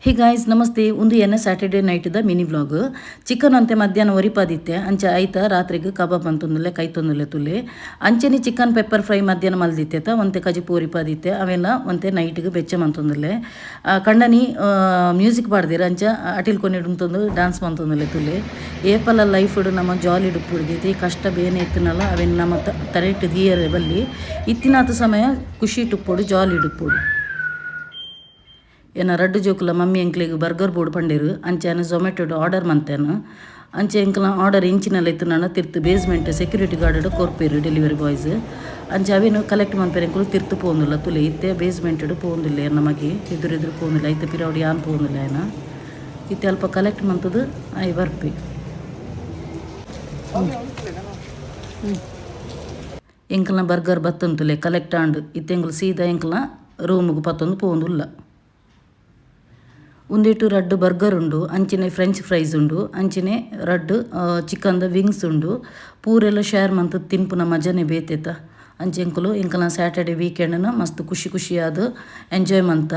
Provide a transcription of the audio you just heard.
Hey guys, namaste. ಉಂದು ಎನ್ನ Saturday ನೈಟ್ದ mini vlog. Chicken ಅಂತೆ ಮಧ್ಯಾಹ್ನ ಒರಿಪಾದಿತ್ತೆ. ಅಂಚ ಐತ ರಾತ್ರಿಗೆ ಕಬಾಬ್ ಅಂತೊಂದುಲ್ಲೆ, ಕೈತೊಂದುಲ್ಲೆ ತುಲೆ. ಅಂಚನೆ ಚಿಕನ್ ಪೆಪ್ಪರ್ ಫ್ರೈ ಮಧ್ಯಾಹ್ನ ಮಲ್ದಿತ್ತೆ, ಒಂತೆ ಕಜಿಪು ಒರಿಪಾದಿತ್ತೆ, ಅವೆಲ್ಲ ಒಂತೆ ನೈಟ್ಗೆ ಬೆಚ್ಚ ಮಂತೊಂದುಲ್ಲೆ. ಕಂಡನಿ ಮ್ಯೂಸಿಕ್ ಪಾಡ್ದಿರ, ಅಂಚ ಅಟಿಲ್ ಕೊನೆಡ್ ಡಾನ್ಸ್ ಮಂತೊಂದುಲ್ಲೆ ತುಲೆ. ಏಪಲ ಲೈಫ್ ನಮ್ಮ ಜಾಲಿ ಡುಪ್ಪುಡ್ಗೈತಿ. ಕಷ್ಟ ಬೇನೆ ಇತ್ತಿನಲ್ಲ, ಅವೆನ್ ನಮ್ಮ ತಲೆಟ್ ದೀಯರೆ ಬಲ್ಲಿ. ಇತ್ತಿನಾತ ಸಮಯ ಖುಷಿ ಟುಪ್ಪೊಡು, ಜಾಲಿ ಡುಪ್ಪೊಡು. ಎನ್ನ ರಡ್ಡು ಜೋಕುಲ ಮಮ್ಮಿ ಎಂಕ್ಲೆಗ್ ಬರ್ಗರ್ ಬೋರ್ಡ್ ಪಂಡೇರು. ಅಂಚೆ ಝೊಮ್ಯಾಟೊಡ್ ಆರ್ಡರ್ ಮಂತೇನು. ಅಂಚೆ ಎಂಕ್ಲ ಆರ್ಡರ್ ಇಂಚಿನೆಲ್ಲ ಇತ್ತಿನ ತಿರ್ತು ಬೇಸ್ಮೆಂಟ್ ಸೆಕ್ಯೂರಿಟಿ ಗಾರ್ಡ್ ಕೊರ್ಪೇರು ಡೆಲಿವರಿ ಬಾಯ್ಸ್. ಅಂಚೆ ಅವೇನು ಕಲೆಕ್ಟ್ ಮನ್ಪೇರು. ಎಂಕುಲು ತಿರ್ತು ಪೋಂದುಲ್ಲ ತುಲೆ. ಇತ್ತೆ ಬೇಸ್ಮೆಂಟ್ ಪೋಂದಿಲ್ಲ ಎನ್ನ ಮಗೆ, ಎದುರು ಎದುರು ಪೋಂದಿಲ್ಲ. ಐತೆ ಪಿರವಡಿ ಯಾನ್ ಪೋಂದಿಲ್ಲ ಏನ. ಇತ್ತೆ ಅಲ್ಪ ಕಲೆಕ್ಟ್ ಮಂತದ್ದು ಆಯ್ ಬರ್ಪಿ. ಎಂಕಲ್ನ ಬರ್ಗರ್ ಬತ್ತಂತುಲೆ, ಕಲೆಕ್ಟ್ ಆಂಡ್. ಇತ್ತೆ ಎಂಕುಲು ಸೀದಾ ಎಂಕಲ್ನ ರೂಮಿಗೆ ಪತ್ತೊಂದು ಪೋಂದುಲ್ಲ. ಉಂದೆಟು ರಡ್ಡು ಬರ್ಗರ್ ಉಂಡು, ಅಂಚಿನೆ ಫ್ರೆಂಚ್ ಫ್ರೈಸ್ ಉಂಡು, ಅಂಚಿನೆ ರಡ್ಡು ಚಿಕನ್ದ ವಿಂಗ್ಸ್ ಉಂಡು. ಪೂರೆಲ್ಲ ಶೇರ್ ಮಂತ್ ತಿನ್ಪುನ ಮಜನೆ ಬೇತೆತ. ಅಂಚೆ ಎಂಕುಲು ಎಂಕಲ್ನ ಸ್ಯಾಟರ್ಡೆ ವೀಕೆಂಡ್ನ ಮಸ್ತ್ ಖುಷಿ ಖುಷಿಯಾದ ಎಂಜಾಯ್ ಮಂತ.